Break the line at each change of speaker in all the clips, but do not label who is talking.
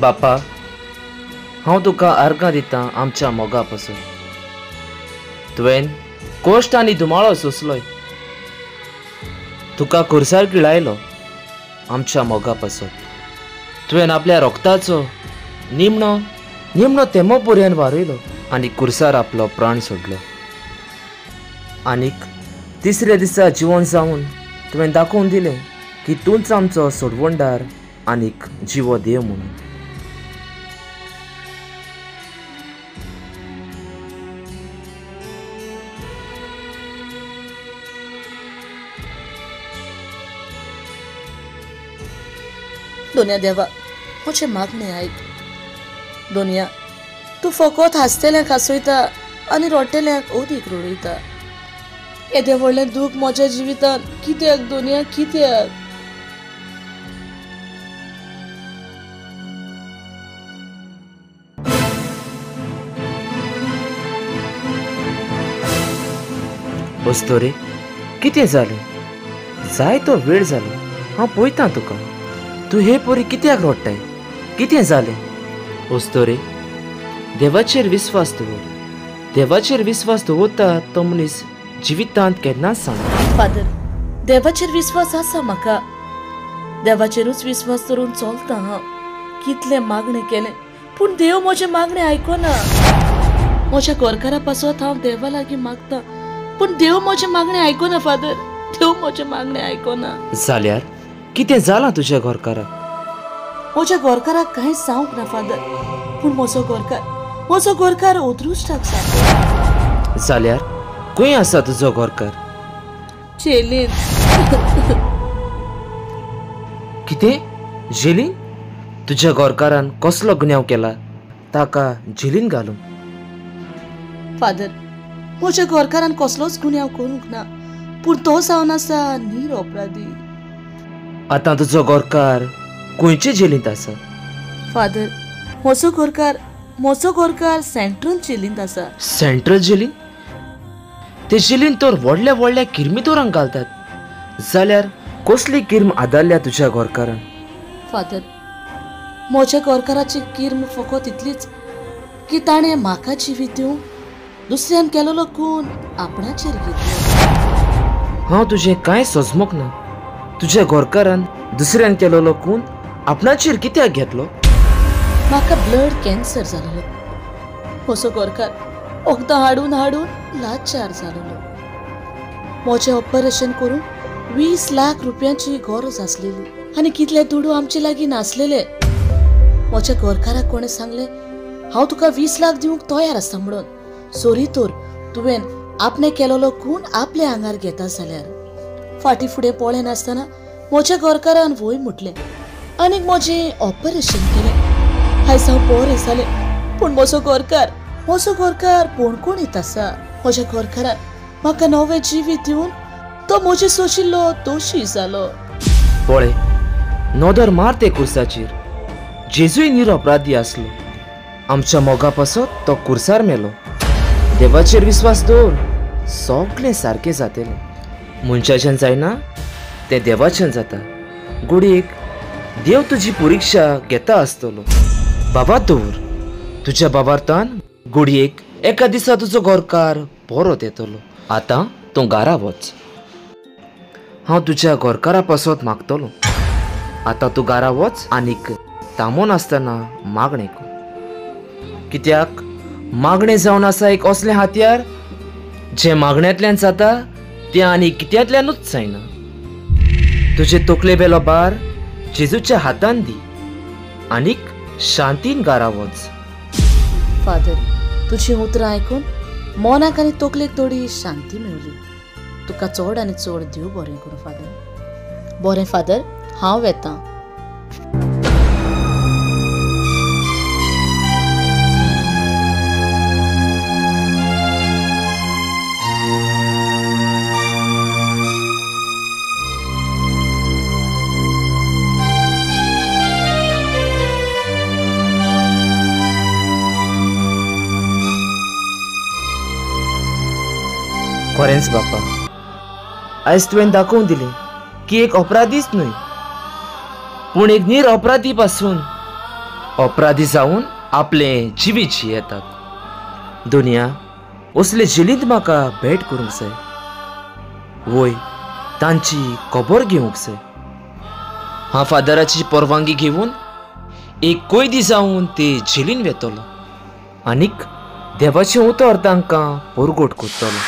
बापा, हांव तुका अर्गां दितां आमच्या मोगा पासून. तुवें कोश्ट आनी धुमाळो सोंसलोय, तुका खुर्सार गिळायलो आमच्या मोगा पासून. तुवें आपल्या रोगताचो निमणो निमणो तेमो पर्यंत वारयलो आनी खुर्सार आपलो प्राण सोडलो. आनीक तिसऱ्या दिसा जिवन जावन तुवें दाखोवन दिलें की तूंच आमचो सोडवणदार आनीक जिवो देव म्हणून.
दोनया देवा, म्हजें मागणें आयक. दोनया, तूं फकत हांसतल्यांक हांसयता आनी रडटल्यांक अदीक रडयता. येदें व्हडलें दूख म्हज्या जिवितांत कित्याक दोनया, कित्याक?
अस्तोरे, कितें जालें? जायतो वेळ जालो हांव पळयतां तुका. तूं हे पोरी कित्याक रडटाय? कितें जालें? अस्तोरे, देवाचेर विस्वास दवर. देवाचेर विस्वास दवरता तो मनीस जिवितांत केन्नाच सांगना.
फादर, देवाचेर विस्वास आसा म्हाका. देवाचेरूच विस्वास दवरून चलता हांव. कितलें मागणें केलें पूण देव म्हजें मागणें आयकना. म्हज्या घरकारा पासत हांव देवा लागीं मागता पूण देव म्हजें मागणें आयकना. फादर, देव म्हजें मागणें आयकना.
जाल्यार कितें जालां तुज्या घरकाराक?
म्हज्या घरकाराक कांय जावंक ना फादर, पूण म्हजो घरकार अदृश्टाक जालो.
जाल्यार खंय आसा तुजो घरकार?
जेलीन.
कितें? जेलीन? तुज्या घरकारान कसलो गुन्यांव केला ताका जेलीन घालून?
फादर, म्हज्या घरकारान कसलोच गुन्यांव करूंक ना, पूण तो जावन आसा निरअपराधी.
आतां तुजो घरकार खंयचे जेलींत आसा?
फादर, म्हजो घरकार सेंट्रल जेलींत आसा.
सेंट्रल जेलीन? ते जेलीन तर व्हडल्या व्हडल्या किर्मिदोरांक घालतात. जाल्यार कसली किर्म आदारल्या तुज्या घरकारान?
फादर, म्हज्या घरकाराची किर्म फकत इतलीच की ताणें म्हाका जिवीत दिवंक दुसऱ्यान केलेलो खून आपणाचेर घेतलो.
हांव तुजें कांय सोजमूंक ना. तुज्या घरकारान दुसऱ्यान केलेलो खून आपणाचेर कित्याक घेतलो?
म्हाका ब्लड कॅन्सर जालेलो. म्हजो घरकार वखदां हाडून हाडून लाचार जालेलो. म्हजें ऑपरेशन करून 20 लाख रुपयांची गरज आसलेली आनी कितले दुडू आमचे लागीं नासलेले. म्हज्या घरकाराक कोणें सांगलें हांव तुका 20 लाख दिवंक तयार आसा म्हणून. सोरी तर तुवें आपणें केलेलो खून आपल्या आंगार घेता जाल्यार. फाटीं फुडें पळयनासतना म्हज्या घरकारान वय म्हटलें आनीक म्हजें ऑपरेशन केलें. आयज हांव बरें जालें पूण म्हजो घरकार पणकोणीत आसा. म्हज्या घरकारान म्हाका नवें जिवीत दिवन तो म्हजे सोशिल्लो दोशी जालो.
पळय, नदर मार ते कुर्साचेर. जेजूय निरअपराधी आसलो. आमच्या मोगा पासत तो कुर्सार मेलो. देवाचेर विस्वास दवर, सगळें सारकें जातलें. मनशाच्यान जायना तें देवाच्यान जाता. घडयेक देव तुजी परिक्षा घेता आसतलो. बाबा दवर तुज्या बाबार्थान. घडयेक एका दिसा तुजो घरकार परत येतलो. आतां तूं घरा वच. हांव तुज्या घरकारा पासत मागतलो. आतां तूं घरा वच आनीक थांबोन आसतना मागणें कर. कित्याक मागणें जावन आसा एक असलें हातयार जें मागण्यांतल्यान जाता तें आनी कित्यांतल्यानूच जायना. तुजे तकले बेलो भार जेजूच्या हातान दी आनीक शांतीन घरा वच.
फादर, तुजीं उतरां आयकून मनाक आनी तकलेक थोडी शांती मेवली. तुका चड आनी चड देव बरें करूं फादर. बरें फादर, हांव वेतां.
खरेंच बापा, आयज तुवें दाखोवन दिलें की एक अपराधीच न्हय पूण एक निरअपराधी पासून अपराधी जावन आपले जिवीत जियेतात. दुनिया असले झेलींत म्हाका भेट करूंक जाय, वय तांची खबर घेवंक जाय. हांव फादराची परवानगी घेवन एक कैदी जावन ते झेलीन वेतलो आनीक देवाचें उतर तांकां परगट करतलो.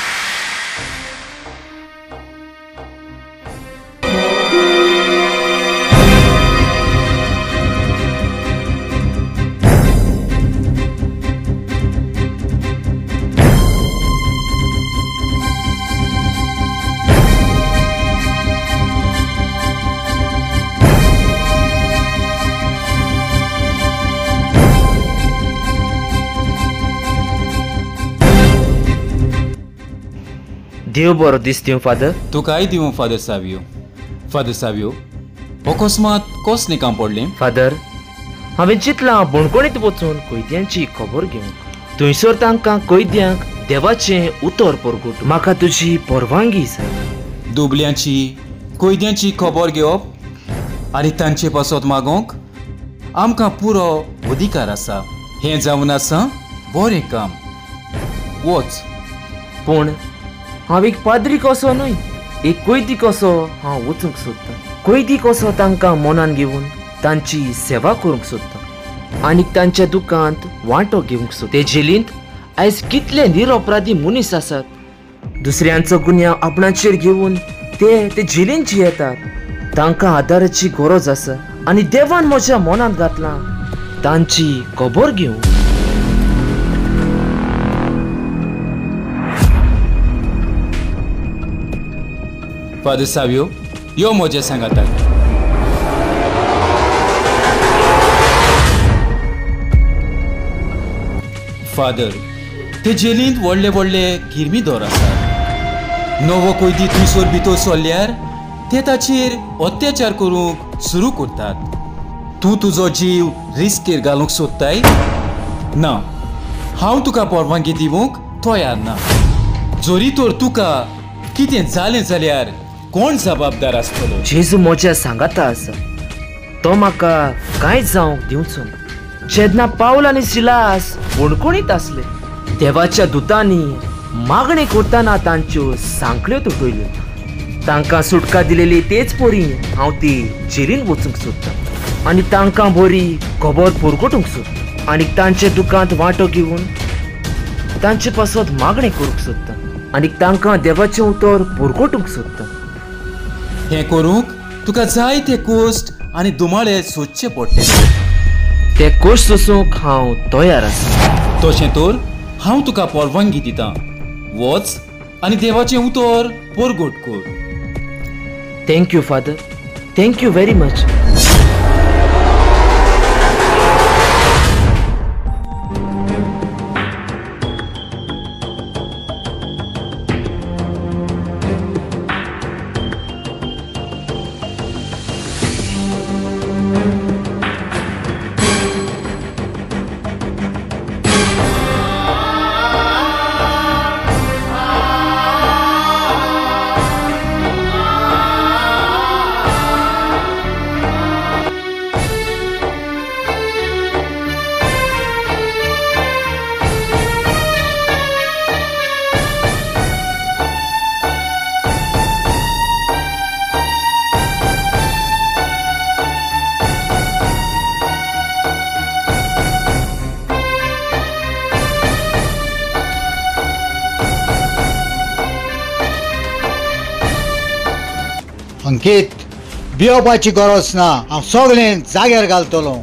देव बरो दीस दिवं फादर.
तुकाय दिवं फादर सावियो. फादर सावियो, अकस्मात कसलें काम पडलें?
फादर, हांवें चिंतलां बणकोणीत वचून कैद्यांची खबर घेवंक. थंयसर तांकां कैद्यांक देवाचें उतर परगट. म्हाका तुजी परवानगी जाय.
दुबल्यांची कैद्यांची खबर घेवप आनी तांचे पासत मागोवंक आमकां पुरो अधिकार आसा. हें जावन आसा बरें काम. वच.
पूण हांव एक पाद्री कसो न्हय, एक कैदी कसो हांव वचूंक सोदतां. कैदी कसो तांकां मनान घेवन तांची सेवा करूंक सोदतां आनी तांच्या दुकांत वांटो घेवंक सोदता. ते झेलींत आयज कितले निरपराधी मनीस आसात. दुसऱ्यांचो गुन्यांव आपणाचेर घेवन ते ते झेलींत जियेतात. तांकां आदाराची गरज आसा आनी देवान म्हज्या मनांत घातलां तांची खबर घेवंक.
फादर सावियो, यो म्हज्या सांगाताक. फादर, ते जेलींत व्हडले व्हडले गिरमीदोर आसात. नवो कैदी थंयसर भितर सरल्यार ते ताचेर अत्याचार करूंक सुरू करतात. तूं तुजो जीव रिस्केर घालूंक सोदताय? ना, हांव तुका परवानगी दिवंक तयार ना. जरी तर तुका कितें जालें जाल्यार कोण जबाबदार आसतलो?
जेजू म्हज्या सांगाता आसा, तो म्हाका कांय जावंक दिवचो ना. जेन्ना पावल आनी सिलास बणकोणीत आसले, देवाच्या दुतांनी मागणी करतना तांच्यो सांकळ्यो तुटयल्यो. तांकां सुटका दिलेली तेच परी हांव ती जेलीन वचूंक सोदतां आनी तांकां बरी खबर परगटूंक सोदतां आनी तांच्या दुकांत वांटो घेवन तांचे पासत मागणी करूंक सोदतां आनी तांकां देवाचें उतर परगटूंक सोदतां.
हें करूंक तुका जाय ते कोश्ट आनी दुमाळे सोदचे पडटले.
ते कोश्ट सोसूंक हांव तयार आसा.
तशें तर हांव तुका परवानगी दितां. वच आनी देवाचें उतर परगट कर.
Thank you father, thank you very much.
Ankit, भियोवपाची गरज ना. हांव सगळें जाग्यार घालतलो.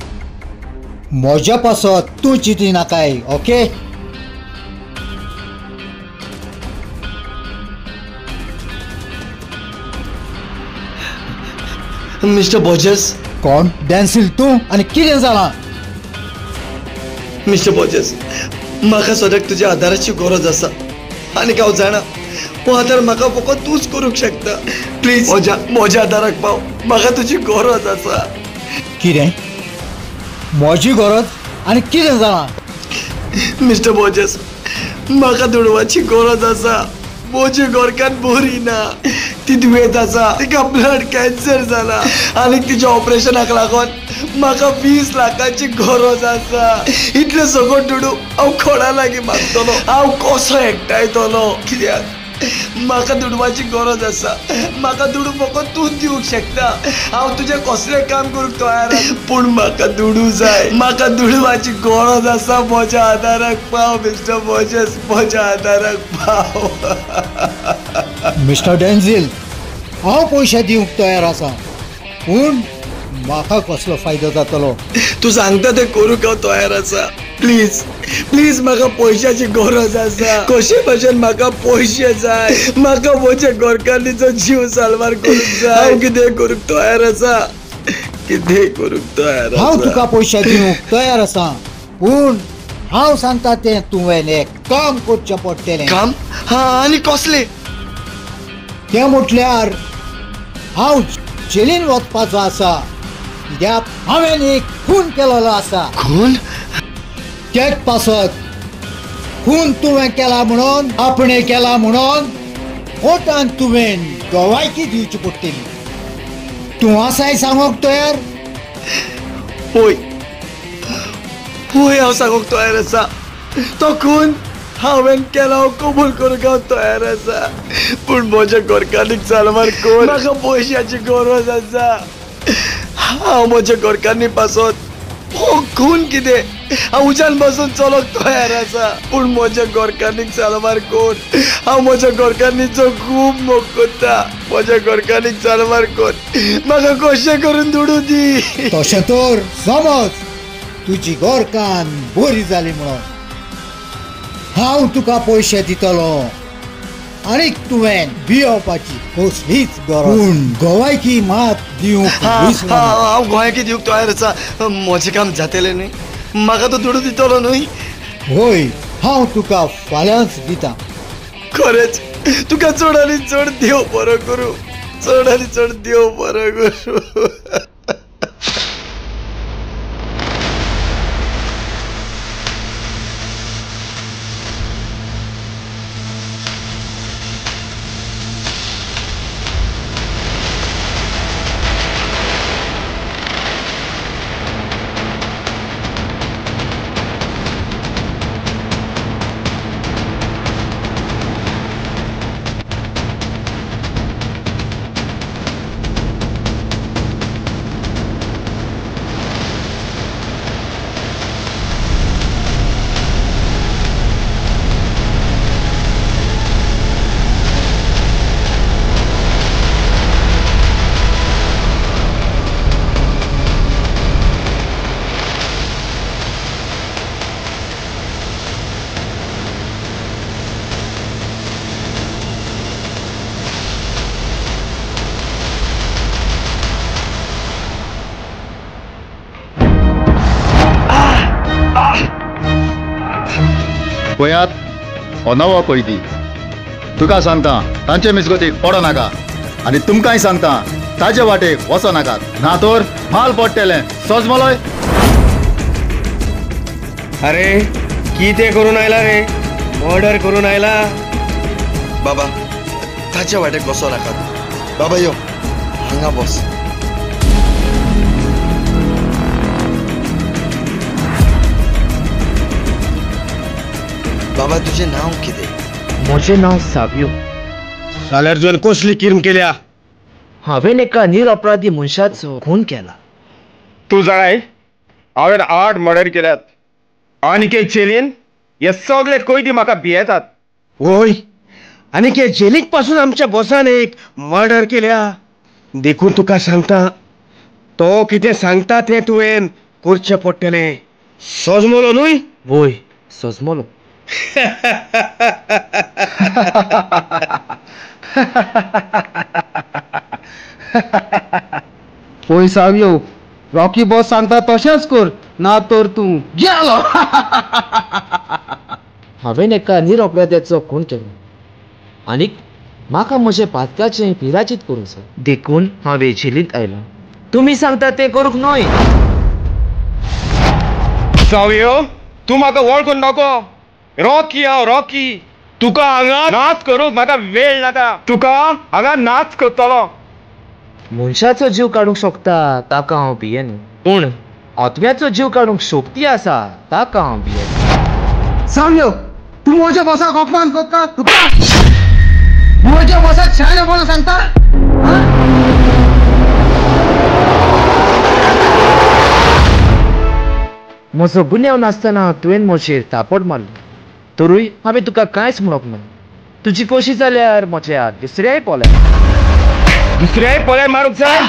म्हज्या पासत तूं चिंती नाकाय. ओके?
मिस्टर बोजेस.
कोण? डॅन्सील तूं? आनी कितें जालां?
मिस्टर बोजेस, म्हाका सद्याक तुज्या आदाराची गरज आसा आनी हांव जाणा हो आदार म्हाका फकत तूंच करूंक शकता. प्लीज म्हज्या म्हज्या आदाराक पाव, म्हाका तुजी गरज आसा.
कितें? म्हजी गरज? आनी कितें जालां?
मिस्टर बोजेस, म्हाका दुडवाची गरज आसा. म्हजी घरकान्न बरी ना, ती दुयेंत आसा, तिका ब्लड कॅन्सर जाला आनी तिच्या ऑपरेशनाक लागून म्हाका 20 लाखांची गरज आसा. इतले सगळो दुडू हांव कोणा लागीं मागतलो? हांव कसो एकठांयतलो? कित्याक म्हाका दुडवाची गरज आसा. म्हाका दुडू फकत तूं दिवंक शकता. हांव तुजें कसलें काम करूंक तयार आसा, पूण म्हाका दुडू जाय. म्हाका दुडवाची गरज आसा. म्हज्या आदाराक पाव मिस्टर मोजेस, म्हज्या आदाराक पाव.
मिस्टर डेन्झील, हांव पयशे दिवंक तयार आसा, पूण म्हाका कसलो फायदो जातलो?
तूं सांगता तें करूंक हांव तयार आसा. प्लीज प्लीज म्हाका पयशाची गरज आसा. कशे भशेन म्हाका पयशे जाय. म्हाका म्हजे घरकान्नीचो जीव साल्वार करूंक जाय. हांव कितें करूंक तयार आसा, कितें करूंक तयार आसा.
हांव तुका पयशे दिवंक तयार आसा, पूण हांव सांगता तें तुवें एक काम करचें पडटलें.
काम? हा, आनी कसलें?
तें म्हटल्यार हांव जेलीन वचपाचो आसा, कित्याक हांवें एक खून केलेलो आसा.
खून?
तेच पासत खून तुवें केला म्हणून, आपणे केला म्हणून कोर्टान तुवें गवायकी दिवची पडटली. तूं आसाय सांगूंक तयार?
हय हय, हांव सांगूंक तयार आसा. तो खून हांवें केला, हांव कबूल करूंक हांव तयार आसा, पूण म्हज्या घरकान्नीक साल्वार कर. म्हाका पयशाची गरज आसा. हांव म्हज्या घरकान्नी पासत हो खून कितें हांव उज्यान बसून चलोंक तयार आसा, पूण म्हज्या घरकान्नीक साल्वार कर. हांव म्हज्या घरकान्नीचो खूब मोग करता. म्हज्या घरकान्नीक साल्वार कर. म्हाका कशें करून दुडू दी.
तशें तर समज तुजी घरकान्न बरी जाली म्हणून हांव तुका पयशे दितलो आनी तुवें भियोवपाची कसलीच गरज. पूण गोवायकी मात दिवंक.
हांव गोवायकी दिवंक तयार आसा. म्हजें काम जातलें न्हय? म्हाका तो दुडू दितलो न्हय?
हय, हांव तुका फाल्यांच दिता.
खरेंच तुका चड आनी चड देव बरो करूं, चड आनी चड देव बरो करूं.
पळयात हो नवो कैदी. तुका सांगता तांचे मिसगतीक पडो नाका, आनी तुमकांय सांगता ताजे वाटेक वचो नाकात, ना तर माल पडटलें. सजमलोय.
अरे कितें करून आयला रे? मर्डर करून आयला?
बाबा ताचे वाटेक वचो नाकात. बाबा यो हांगा बस. बाबा तुझे नाव कितें?
म्हजें नांव सावियो.
जाल्यार तुवें कसली किर्म केल्या?
हांवें एका निरपराधी मनशाचो खून केला.
तूं जाणाय हांवें 8 मर्डर केल्यात आनीक एक जेलीन हे सगळे कैदी म्हाका भियेतात. वय, आनीक हे जेलीक पासून आमच्या बॉसान एक मर्डर केल्या. देखून तुका सांगता, तो कितें सांगता तें तुवें करचें पडटलें. सजमलो न्हय?
वय, सजमलो.
पळय सावियो, रॉकी बॉस सांगता तशेंच कर, ना तर तूं गेलो.
हांवें एका निरपराध्याचो खून केलो आनीक म्हाका म्हजें पातकाचें पिराचीत करूंक जाय, देखून हांव जेलींत आयलां. तुमी सांगता तें करूंक न्हय.
सावियो, तूं म्हाका वळखून नको. रॉकी हांव, रॉकी. तुका हांगा नाच करूंक म्हाका वेळ नाका. तुका हांगा नाच करतलो.
मनशाचो जीव काडूंक शकता ताका हांव भियेन, पूण आत्म्याचो जीव काडूंक शक्ती आसा ताका हांव भियेन.
सावयो, तूं म्हज्या बॉसाक अपमान करता? तुका म्हज्या बॉसाक शाणे म्हणून सांगता?
म्हजो गुन्यांव नासतना तुवें म्हजेर थापट मारलो, तरूय हांवें तुका कांयच म्हणप ना. तुजी कोशी जाल्यार म्हज्या दुसऱ्याय पोल्यार
दुसऱ्याय पोल्यार मारूंक जाय.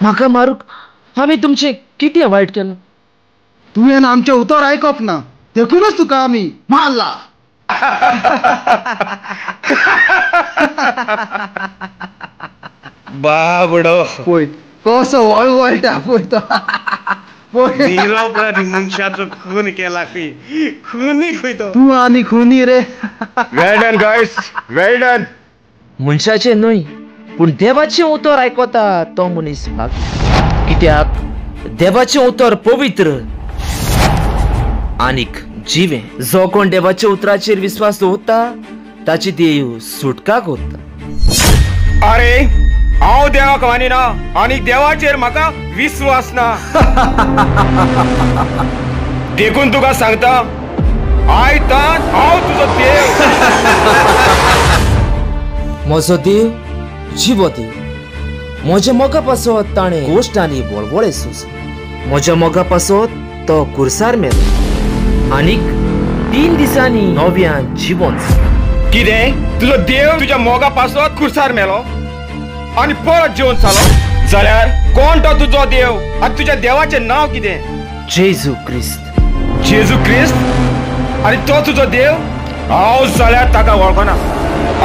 म्हाका मारूंक हांवें तुमचें कितें वायट केलां?
तुवें आमचें उतर आयकप ना देखूनच तुका आमी मारला.
बाबडो
पळय कसो वळवळटा पळय तो.
मनशाचो खून केला खंय, खुनी खंय तो.
तूं आनी खुनी रे.
Well done guys, well done.
मनशाचें न्हय पूण देवाचें उतर आयकता तो मनीस भागी. कित्याक देवाचें उतर पवित्र आनीक जिवें. जो कोण देवाच्या उतराचेर विस्वास दवरता ताची देव सुटका करता.
अरे हांव देवाक मानिना आनी देवाचेर म्हाका विस्वास ना, देखून तुका सांगता आयतान हांव तुजो देव.
म्हजो देव जिवो देव. म्हज्या मोगा पासत ताणें गोश्ट आनी वळवळे सोंसले. म्हज्या मोगा पासत तो कुर्सार मेलो आनीक 3 दिसांनी नव्यान जिवन.
कितें? तुजो देव तुज्या मोगा पासत कुर्सार मेलो आनी परत जिवन जालो जाल्यार कोण तो तुजो देव आनी तुज्या देवाचें नांव कितें?
जेजू क्रिस्त.
जेजू क्रिस्त आनी तो तुजो देव? हांव जाल्यार ताका वळखना.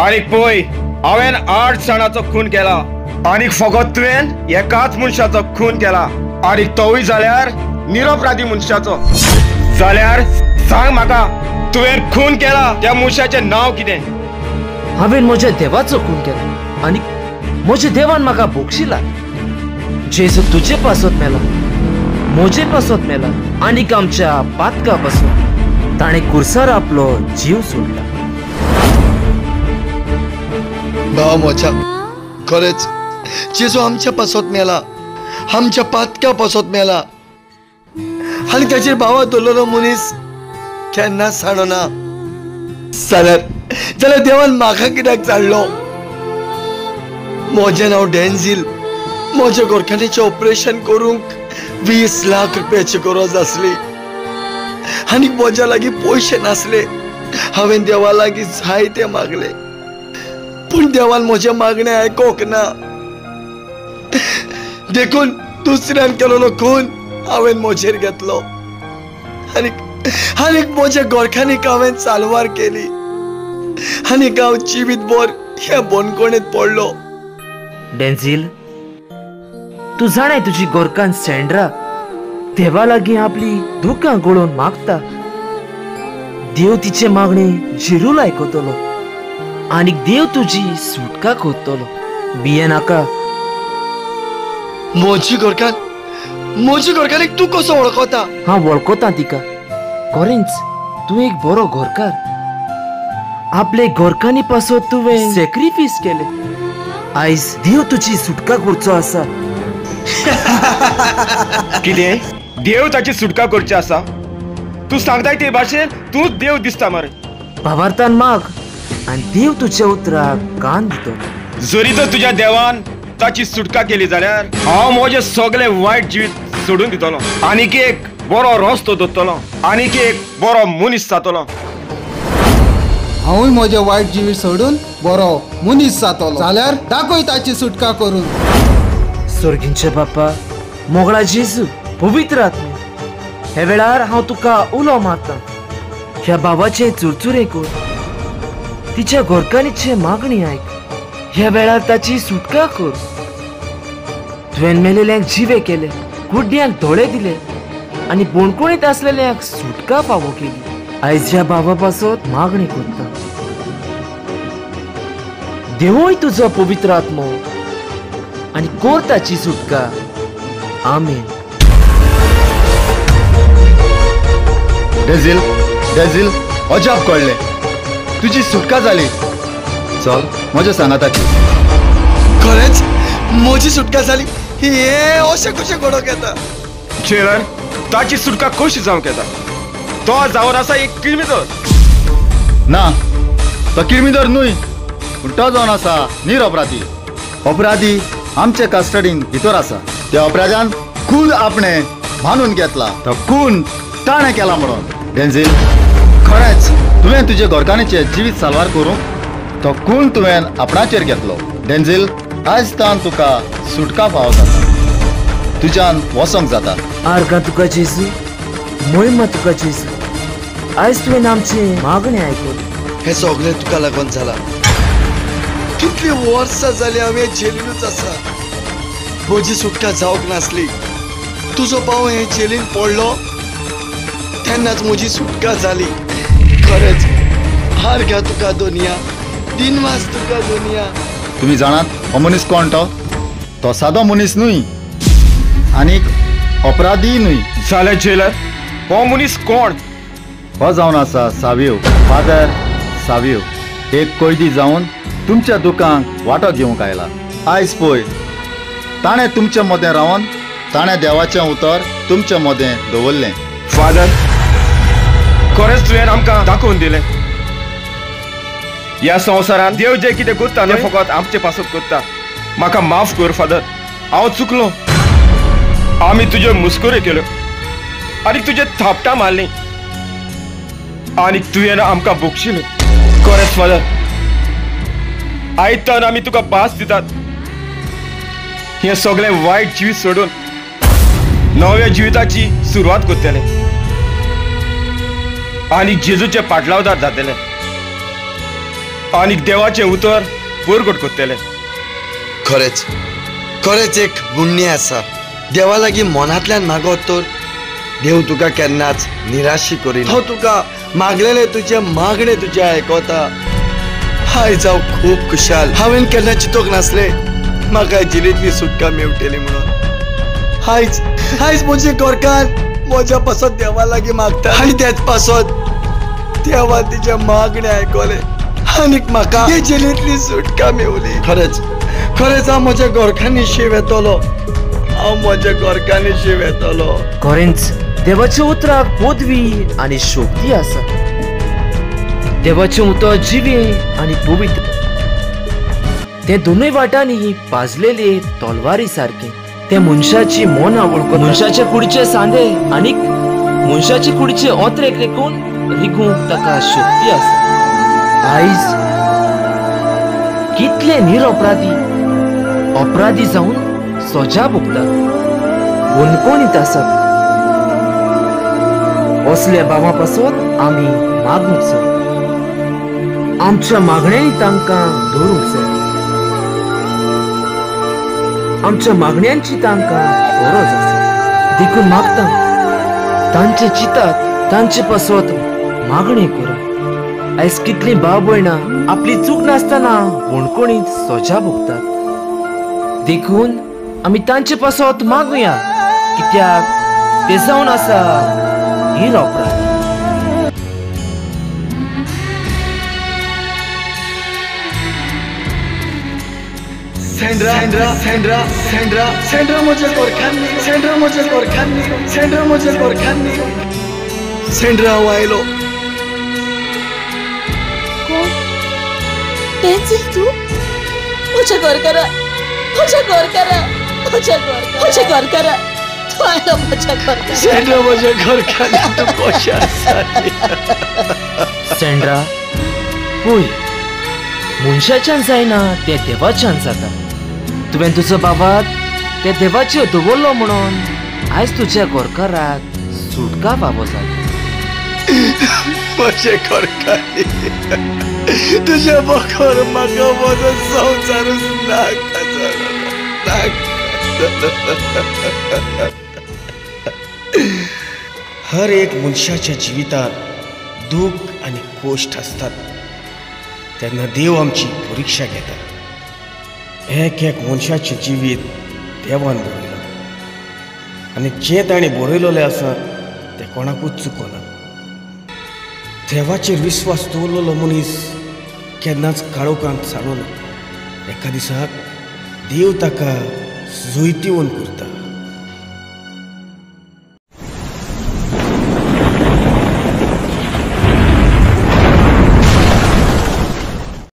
आनीक पळय, हांवें 8 जाणाचो खून केला आनीक फकत तुवें एकाच मनशाचो खून केला, आनीक तोवूय जाल्यार निरपराधी मनशाचो. जाल्यार सांग म्हाका, तुवें खून केला त्या मनशाचें नांव कितें?
हांवें म्हज्या देवाचो खून केला आनी म्हज्या देवान म्हाका भोगशिला. जेजू तुजे पासत मेला, म्हजे पासत मेला आनीक आमच्या पातका पासत ताणें कुर्सार आपलो जीव सोडला.
भाव म्हज्या, खरेंच जेजू आमच्या पासत मेला, आमच्या पातका पासत मेला आनी ताचेर भावा दवरलेलो मनीस केन्नाच साडना. जाल्यार जाल्यार देवान म्हाका कित्याक चाडलो? म्हजें नांव डेन्झील. म्हज्या गोरखांनीचें ऑपरेशन करूंक 20 लाख रुपयाची गरज आसली आनी म्हज्या लागीं पयशे नासले. हांवें देवा लागीं जायते मागले पूण देवान म्हजें मागणें आयकोंक ना. देखून दुसऱ्यान केलेलो खून हांवें म्हजेर घेतलो आनी आनीक म्हज्या गोरखांनीक हांवें चालवार केली आनीक हांव जिवीतभर ह्या बंदखणींत पडलो.
डेन्झील, तूं जाणाय तुजी गोरकान सेंड्रा देवा लागीं आपली दुकां गळोवन मागता. देव तिचे मागणे जिरूल आयकतलो आनी देव तुजी सुटका करतलो. भिये नाका.
म्हजी गोरकान, म्हजी गोरकानीक तूं कसो वळखता?
हांव वळखता तिका. खरेंच तूं एक बरो घरकार. आपले घरकान्नी पासत तुवें सॅक्रिफायस केले. आयज देव तुजी सुटका करचो आसा.
कितें? देव ताची सुटका करची आसा? तूं सांगताय ते भाशेन तूंच देव दिसता मरे.
भावार्थान माग आनी देव तुज्या उतराक कान दितलो.
जरी तर तुज्या देवान ताची सुटका केली जाल्यार हांव म्हजें सगळें वायट जिवीत सोडून दितलो आनीक एक बरो रस्तो दोतलो आनीक एक बरो मनीस जातलो.
हांवूय म्हजें वायट जिवीत सोडून बरो मनीस जातलो जाल्यार दाखय ताची सुटका करून.
सर्गींचे बापा, मोगळा जेजू, पवित्र आत्मा, हे वेळार हांव तुका उलो मारता. ह्या बाबाचें चुरचुरें कर, तिच्या घरकान्नीची मागणी आयक, ह्या वेळार ताची सुटका कर. तुवें मेलेल्यांक जिवे केले, गुड्ड्यांक दोळे दिले आनी बोणकोणीत आसलेल्यांक सुटका फावो केली. आयज ह्या बाबा पासत मागणी करता. देवय तुजो पवित्र आत्मो आनी कर ताची सुटका. आमेन.
डेझिल, डेझिल, अजाप कळ्ळें, तुजी सुटका जाली. चल म्हज्या सांगाताची.
खरेंच म्हजी सुटका जाली? हे अशें कशें घडोवंक येता?
जेलर, ताची सुटका कशी जावंक येता? तो जावन आसा एक किळमीदोर.
ना, तो किळमीदोर न्हय, पूण तो जावन आसा निरअपराधी. अपराधी आमचे कस्टडीन भितर आसा. त्या अपराध्यान खूद आपणें मानून घेतला तो खून ताणें केला म्हणून. डेन्झिल, खरेंच तुवें तुजे घरकान्नीचें जिवीत साल्वार करूंक तो खून तुवें आपणाचेर घेतलो. डेन्झिल, आयज तान तुका सुटका फावो जाता, तुज्यान वसोंक जाता.
आर्गां तुका जेजू, मोहिमा तुका जेजू, आयज तुवें आमची मागणी आयकली.
हें सगळें तुका लागून जालां. कितली वर्सां जालीं हांव जेलीनूच आसा. म्हजी सुटका जावंक नासली. तुजो पाव हे जेलीन पडलो तेन्नाच म्हजी सुटका जाली. खरेंच आर्गां तुका दोनिया, दिनवास तुका दोनिया.
तुमी जाणात हो मनीस कोण? तो तो सादो मनीस न्हय आनीक अपराधी न्हय.
जाल्यार जेलर, हो मनीस कोण?
हो जावन आसा सावियो, फादर सावियो. एक कैदी जावन तुमच्या दुकांक वांटो घेवंक आयला. आयज पळय ताणें तुमचे मदें रावन ताणें देवाचें उतर तुमचे मदें दवरलें.
फादर, खरेंच तुवें आमकां दाखोवन दिलें ह्या संवसारांत देव जें कितें करता तें फकत आमचे पासत करता. म्हाका माफ कर फादर, हांव चुकलो. आमी तुज्यो मुस्कुऱ्यो केल्यो आनी तुजे थापटां मारलीं आनी तुवें आमकां बक्षिलें. खरेंच फादर, आयतान आमी तुका पास दितात. हें सगळें वायट जिवीत सोडून नव्या जिविताची सुरवात करतले आनी जेजूचे पाटलावदार जातले आनी देवाचें उतर परगट करतले.
खरेंच खरेंच एक गुण्णी आसा. देवा लागीं मनांतल्यान मागत तर देव तुका केन्नाच निराशी करिना. तो तुका मागलेलें तुजें मागणें तुजें आयकता. आयज हांव खूब खुशाल. हांवें केन्ना चिंतूंक नासलें म्हाका जिणेंतली सुटका मेळटली म्हणून. आयज आयज म्हजी घरकार म्हज्या पासत देवा लागीं मागता आनी तेच पासत देवान तिचें मागणें आयकलें आनीक म्हाका हे जेलींतली सुटका मेवली. खरेंच खरेंच हांव म्हज्या घरकान्नी शीव येतलो. हांव म्हज्या घरकान्नी शीव येतलो.
खरेंच देवाच्या उतराक पदवी आनी शक्ती आसा. देवाचें उतर जिवें आनी पवित्र, ते दोनूय वाटांनी पाजलेले तलवारी सारके. ते मनशाची मनां वळखता, मनशाचे कुडीचे सांदे आनी मनशाचे कुडीचे ओत्रेक लेखून रिगूंक ताका शक्ती आसा. आयज कितले निरअपराधी अपराधी जावन सजा भोगतात, बंदखणींत आसात. असल्या बाबा पासत आमी मागूंक जाय, आमच्या मागण्यांनी तांकां धरूंक जाय, आमच्या मागण्यांची तांकां गरज आसा. देखून मागता तांचे चितात, तांचे पासत मागणी करात. आयज कितलीं भाव भयणां आपली चूक नासतना बंदखणींत सजा भोगतात. देखून आमी तांचे पासत मागुया, कित्याक ते जावन आसा निरअपराधी.
सेंड्रा सेंड्रा सेंड्रा सेंड्रा म्हज्या घरकान्नी, सेंड्रा म्हज्या घरकान्नी, सेंड्रा म्हज्या घरकान्नी. सेंड्रा हांव आयलो.
कोण? डेन्झिल तूं? म्हज्या घरकारा, म्हज्या घरकारा, म्हज्या घरकारा, म्हज्या घरकारा, तूं आयलो म्हज्या घरकारा.
सेंड्रा म्हज्या घरकान्नी, तूं कशें आसा?
सेंड्रा, पळय, मनशाच्यान जायना तें देवाच्यान जाता. तुवें तुजो बाबाक ते देवाचेर दवरलो म्हणून आयज तुज्या घरकाराक सुटका फावो जाली.
म्हजे घरकान्नी, तुजे बगर म्हाका म्हजो संवसारूच नाका जालो, नाका. हर एक मनशाच्या जिवितांत दूख आनी कोश्ट आसतात तेन्ना देव आमची परिक्षा घेता. एक एक मनशाचें जिवीत देवान बरयलां आनी जें ताणें बरयलेलें आसा तें कोणाकूच चुकना. देवाचेर विस्वास दवरलेलो मनीस केन्नाच काळोखांत साडना. एका दिसाक देव ताका जैतिवंत करता.